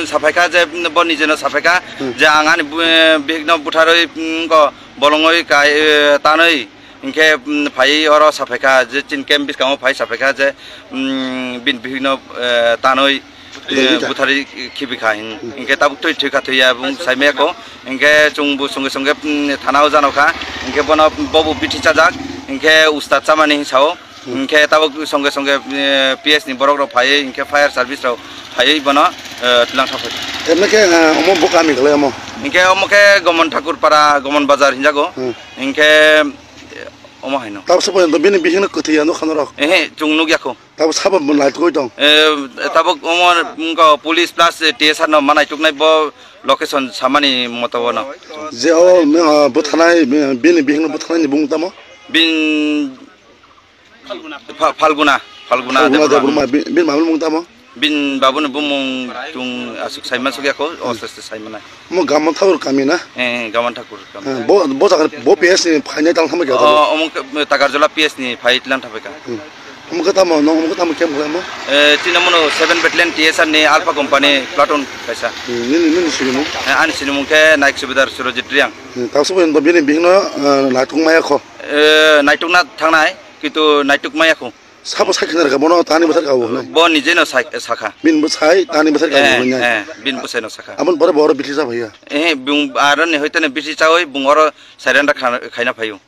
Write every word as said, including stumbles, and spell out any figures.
Saphaikha je bo nijeno saphaikha Hmm. je ang ani bu-, bihikno butharwi, mm, ko bolongwi kai, eh, tanwi hinkhe, mm, phai oro saphaikha je chini camp bwskango phai saphaikha je, mm, bini bihikno, eh, tanwi, eh, Buthari khibi kha hin. Hmm. Hinkhe tabuk twi thwi kha thwiya bung saimaya ko. Hinkhe chwngbo songe songe, mm, thana o jano kha. Hinkhe bono bobo bithi chajak. Hinkhe ustad chamani hin sao. Hmm. Hinkhe tabuk songe songe, eh, P S ni borok rok phaiwi, hinkhe fire service rok phaiwi bono, eh, tlang thang phai. Emne khe, eh, omo bo kami khlai omo? Hinkhe omo khe Gomon Thakur para, Gomon Bazar hinjago. Hmm. Hinkhe, eh, omo haino. Tabuk se porjonto bini bihikno kwthwi ya nukha norok? Ehe, chwng nukya kho. Tabuk sabo bo naitugwi tong? Eh, tabuk omo wngkha police plus, eh, T S R no ma naituknai bo location samani moto bono. Je o, eh, bwtharnai, eh, bini bihikno bwtharnai ni bung tamo? Bin Pha-, Phalguna, Phalguna Phalguna Debbarma. Debbarma, bi-, bini mamani mung tamo? Bini babuni bumung chwng aswk saimano sugya kho, o Hmm. seste saimanai. Omo Gaman Thakur kami na? Eh, eh, Gaman Thakur kami. Eh, bo, bo jaga, bo P S ni phainai tang thamai kha tamo? O, omo khe, Takarjala P S ni phai tlang thapai kha. Hmm. Omo khe tamo, no, omo khe tamo camp khlaimo? Eh, chini omono seven Battalion T S R ni Alpha Company platoon kaisa. Hmm, nini, nini sinimung? Eh, ani sinimung khe Naik Subedar Surojit Reang. Hmm, tabuk se porjonto bini bihikno, eh, naituk maya kho? Eh, naitukna thangnai, kintu naituk maya kho. Sabo sai khna rwkha, bono tani bwsar kabo hwnwi. Bo nijeno sai, sakha. Bini bwsai tani bwsar kabo Eh, hwnwi nai. Eh, bini bwsaino sakha. Aboni pore bo oro bithi cha phaiya. Eh, bung aro ni hoitene bithi chawi bung oro surrender kha-, khaina phaio.